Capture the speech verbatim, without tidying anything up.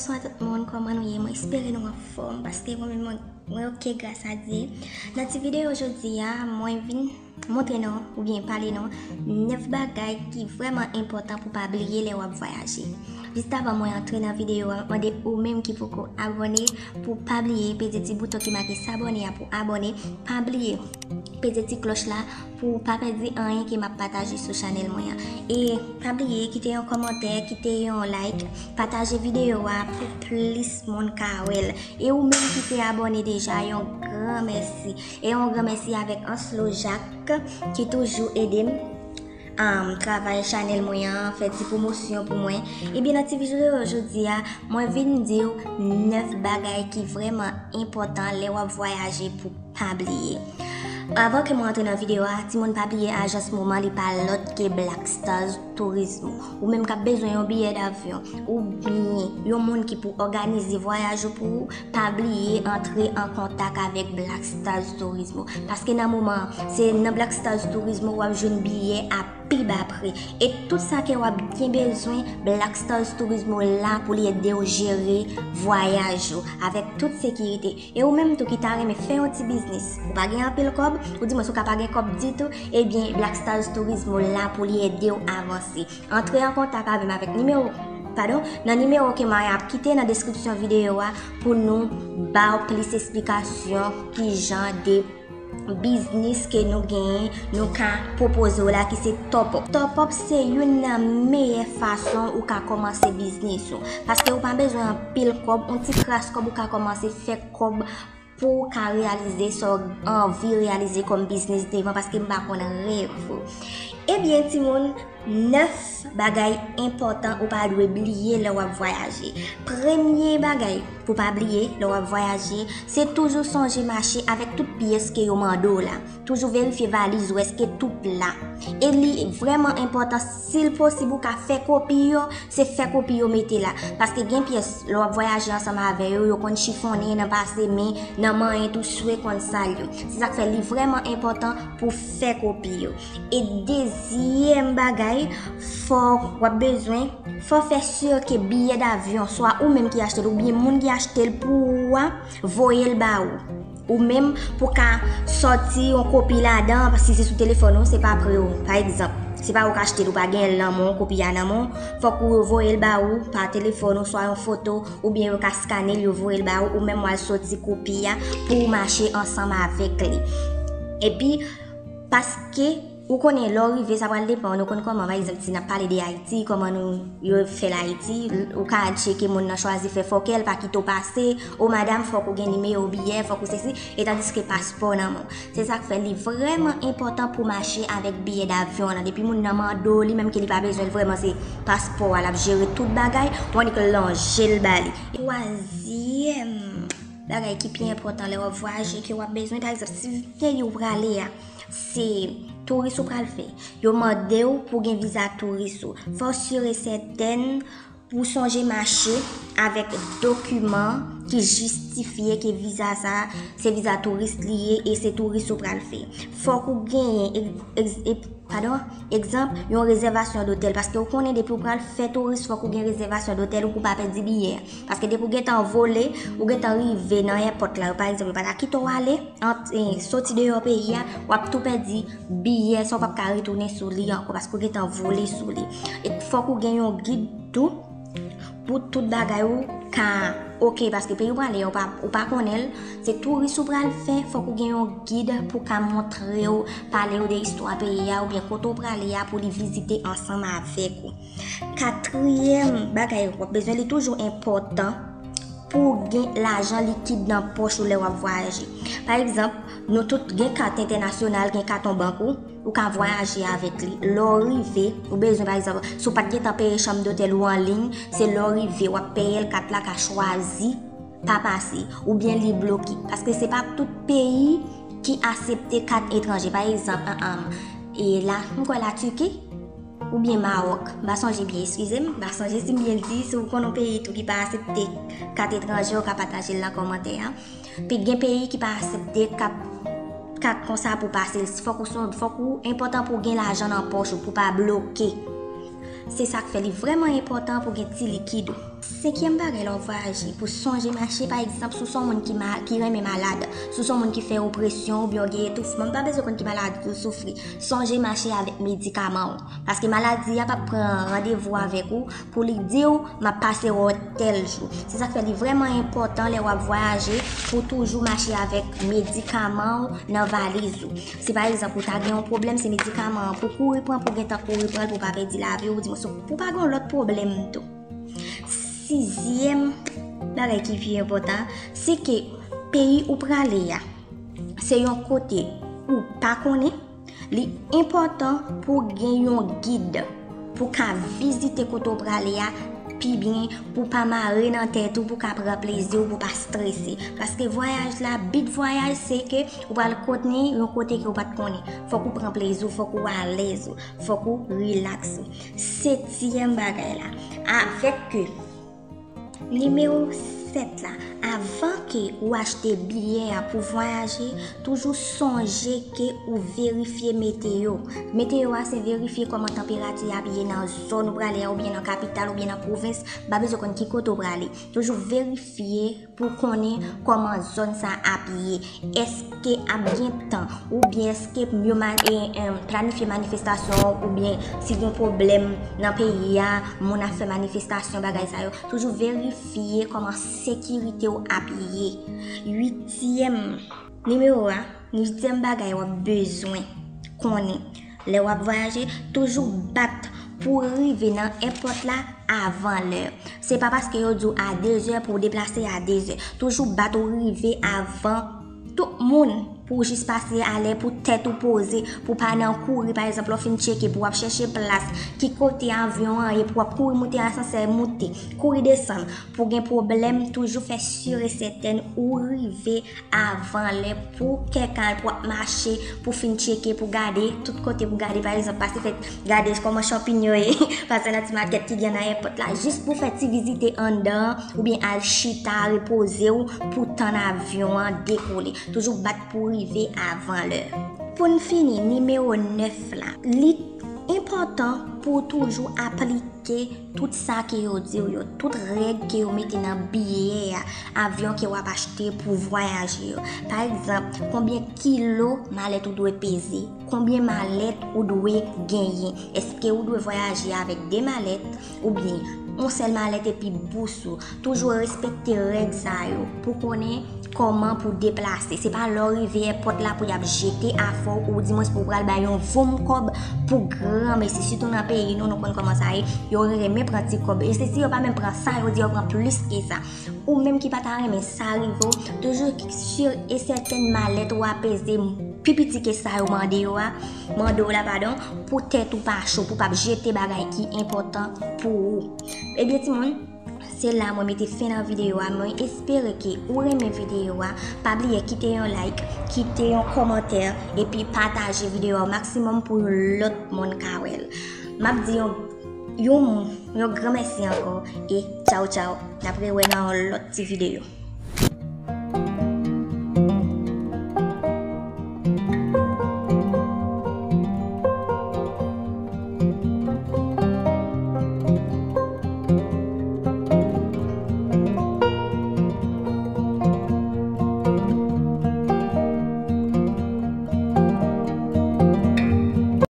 Bonswa tout moun, kòman nou ye? Mwen espere nou anfòm, paske mwen menm mwen, mwen oke gras a Dye. Nan ti videyo jodi a, mwen vin montre nou oubyen pale nou nèf bagay ki vrèman enpòtan pou pa bliye lè w ap vwayaje. Jis avan mwen antre nan videyo a, mwen mande ou menm ki poko abòne pou pa bliye peze ti bouton ki make sabòne a pou abòne. Pa bliye peze ti klòch la pou w pa pèdi anyen ke m ap pataje sou chanèl mwen an. E pa bliye kite yon kòmantè, kite yon like, pataje videyo a pou plis moun ka wè l. E ou menm ki te abòne deja, yon gran mèsi. E yon gran mèsi avèk Anslo Jak ki toujou ede m um, travay chanèl mwen an, fè ti pwomosyon pou mwen. Ebyen, nan ti videyo jodi a, mwen vin di w nèf bagay ki vrèman enpòtan lè w ap vwayaje pou pa bliye. Avan ke mwen antre nan videyo a, timoun, pa bliye ajans Moman li pa lòt ke Black Stars Turismo. Ou menm k ap bezwen yon biyè davyon, oubyen yon moun ki pou òganize vwayaj ou pou ou, pa bliye antre an kontak avèk Black Stars Turismo. Paske nan moman an, se nan Black Stars Turismo w ap jwenn biyè a pi ba pri. E tout sa ke w ap gen bezwen, Black Stars Turismo la pou li ede w jere vwayaj ou avèk tout sekirite. E ou menm tou ki ta renmen fè yon ti biznis, ou pa gen anpil kòb, ou di mwen si w ka pa gen kòb ditou, ebyen Black Stars Turismo la pou li ede w avanse. Antre an kontak avè m avèk nimewo, padon, nan nimewo ke Maya ap kite nan deskripsyon videyo a pou nou ba w plis esplikasyon kijan de biznis ke nou genyen, nou ka pwopoze w la ki se Top Up. Top Up se youn nan meyè fason ou ka kòmanse biznis ou. Paske ou pa bezwen anpil kòb, yon ti kras kòb ou ka kòmanse fè kòb pou w ka reyalize sa w anvi reyalize kòm biznis devan, paske m pa konn rèv ou. Ebyen, timoun, nèf bagay enpòtan ou pa dwe bliye lè w ap vwayaje. Premye bagay pou pa bliye lè w ap vwayaje, se toujou sonje mache avèk tout pyès ke yo mande w la. Toujou verifye valiz ou èske tout la. E li vrèman enpòtan, si l posib ou ka fè kopi yo, se fè kopi yo mete la. Paske gen pyès, lè w ap vwayaje ansanm avè yo, yo konn chifonnen nan pase men, nan manyen tou swe konn sal yo. Se sa k fè li vrèman enpòtan pou fè kopi yo. E dezyèm bagay, fò w ap bezwen, fò w fè si ke biyè davyon, swa ou menm ki achte l oubyen moun ki achte l pou ou a, voye l ba ou. Ou menm pou ka sòti yon kopi ladan, si se sou telefòn ou, se pa pre ou. Pa egzanp, se pa ou k achte l, ou pa gen l nan men w, kopi a nan men w, fòk ou yo voye l ba ou pa telefòn ou, swa yon foto, oubyen yo ka skane l, yo voye l ba ou, ou menm w al sòti kopi a pou w mache ansanm avèk li. Epi, paske ou konnen lè w rive, sa pral depann, nou konn kòman, pa egzanp, si n ap pale de Ayiti, kòman nou, yo fè l Ayiti, ou ka tcheke moun nan chwazi fè fòkè, l pa kite w pase, o madanm, fòk ou gen nimewo biyè, fòk ou sesi, e tandiske paspò nan men w. Se sa k fè li vrèman enpòtan pou w mache avèk biyè davyon an. Depi moun nan mande w li, menm ke li pa bezwen l vrèman, se paspò a, l ap jere tout bagay, ou annik lonje l ba li. Twazyèm bagay ki pi enpòtan lè w ap vwayaje, ke w ap bezwen, pa egzanp, si peyi w prale a, se touris ou pral fè, yo mande w pou gen viza touris ou. Fò w si e sètèn pou w sonje mache avèk dokiman ki jistifye ke viza sa a, se viza touris li ye e se touris ou pral fè. Fòk ou genyen, e, e, e, padon, egzanp, yon rezèvasyon dotèl. Paske ou konnen depi w pral fè touris, fòk ou gen rezèvasyon dotèl ou pou w pa pèdi biyè. Paske depi w gentan vole, ou gentan rive nan èpòt la, yo, pa egzanp, yo pa ta kite w ale, ant, e, soti deyò peyi a, w ap tou pèdi biyè, sa w p ap ka retounen sou li ankò, paske w gentan vole sou li. E fòk ou gen yon gid tou pou tout bagay ou ka oke, paske peyi w prale a, ou pa, ou pa konnen l, se touris ou pral fè, fòk ou gen yon gid pou ka montre w, pale w de istwa peyi a, oubyen kote w prale a pou li vizite ansanm avèk ou. Katriyèm bagay w ap bezwen, li toujou enpòtan pou w gen lajan likid nan pòch ou lè w ap vwayaje. Pa egzanp, nou tout gen kat entènasyonal, gen kat yon bank ou, ou ka vwayaje avèk li. Lè w rive, ou bezwen, pa egzanp, si w pa t gentan peye chanm dotèl ou an liy, se lè w rive, w ap peye l, kat la ka chwazi pa pase, oubyen li bloke. Paske se pa tout peyi ki aksepte kat etranje. Pa egzanp, an, an, e la, m kwè Latiki, oubyen Mawòk. M pa sonje byen, eskize m, m pa sonje si m byen di. Si w konn yon peyi tou ki pa aksepte kat etranje, ou ka pataje l nan kòmantè a. Pi gen peyi ki pa aksepte kat, kat konsa pou pase l. Fòk ou son, fòk ou enpòtan pou w gen lajan nan pòch ou, pou w pa bloke. Se sa k fè li vrèman enpòtan pou w gen ti likid ou. Senkyèm bagay lè w ap vwayaje, pou sonje mache, pa egzanp, si w se yon moun ki, ma, ki renmen malad, si w se yon moun ki fè opresyon oubyen w gen etoufman, m pa bezwen konn ki maladi w soufri, sonje mache avèk medikaman w. Paske maladi a p ap pran randevou avèk ou pou li di w, "M ap pase wè w tèl jou." Se sa k fè li vrèman enpòtan lè w ap vwayaje pou toujou mache avèk medikaman w nan valiz ou. Si pa egzanp, ou ta gen yon pwoblèm, se medikaman an pou kouri pran, pou gentan kouri pran l, pou w pa pèdi lavi w, di mwen, pou w pa gen yon lòt pwoblèm tou. Sizyèm bagay ki pi enpòtan, se ke peyi ou prale a, se yon kote ou pa konnen, li enpòtan pou w gen yon gid pou w ka vizite kote w prale a pi byen, pou w pa mare nan tèt ou, pou w ka pran plezi w, pou w pa strese. Paske vwayaj la, bit vwayaj, se ke ou pral konnen yon kote ke w pa t konnen. Fòk ou pran plezi w, fòk ou alèz ou, fòk ou rilaks ou. Setyèm bagay la, avèk ke nimewo sèt la, avan ke ou achte biyè a pou vwayaje, toujou sonje ke ou verifye meteyo. Meteyo a se verifye kòman tanperati ap ye nan zòn ou prale a, oubyen nan kapital, oubyen nan pwovens, pa bezwen konn ki kote ou prale. Toujou verifye pou konnen kòman zòn sa ap ye. Èske ap gen tan, oubyen èske yo ma-, e, e, planifye manifestasyon, oubyen si gen pwoblèm nan peyi a, moun ap fè manifestasyon, bagay sa yo. Toujou verifye kòman sekirite w ap ye. Uityèm nimewo a, uityèm bagay w ap bezwen konnen lè w ap vwayaje, toujou bat pou w rive nan èpòt la avan lè. Se pa paske yo di w a dezè pou w deplase a dezè. Toujou bat ou rive avan tout moun pou w jis pase alè, pou tèt ou poze, pou w pa nan kouri. Pa egzanp, lè w fin tcheke, pou w ap chèche plas, ki kote avyon an ye, pou w ap kouri moute asansè, moute, kouri desann, pou w gen pwoblèm, toujou fè si e sètèn ou rive avan lè pou kèk al pou w ap mache, pou fin tcheke, pou gade tout kote, pou gade, pa egzanp, pase fè gade kòman chanpinyon ye, pase nan ti makèt ki gen nan èpòt la, jis pou fè ti vizite anndan an, oubyen al chita, repoze w pou tann avyon an dekole. Toujou bat pou w rive avan lè. Pou n fini, nimewo nèf la, li enpòtan pou w toujou aplike tout sa ke yo di w yo, tout règ ke yo mete nan biyè a, avyon ke w ap achte pou vwayaje yo. Pa egzanp, konbyen kilo malèt ou dwe peze, konbyen malèt ou dwe genyen. Èske ou dwe vwayaje avèk de malèt oubyen yon sèl malèt epi bous ou? Toujou respekte règ sa yo pou konnen kòman pou deplase. Se pa lè w rive èpòt la pou y ap jete afè w, oudimwens pou w pral bay yon voum kòb pou granmesi. Sitou nan peyi nou, nou konn kòman sa ye. Yo renmen pran ti kòb. E se si yo pa menm pran sa, yo di yo pran plis ke sa. Ou menm ki pa ta renmen sa rive w, toujou si e sètèn malèt ou a peze pi piti ke sa yo mande yo a, mande w la, padon, pou tèt ou pa cho, pou w p ap jete bagay ki enpòtan pou ou. Ebyen, timoun, se la mwen mete fen nan videyo a. Mwen espere ke ou renmen videyo a. Pa bliye kite yon like, kite yon kòmantè, epi pataje videyo a o maksimòm pou yon lòt moun ka wè l. M ap di yon, yon, yon gran mèsi ankò, e tchaw tchaw. N ap rewè nan yon lòt ti videyo.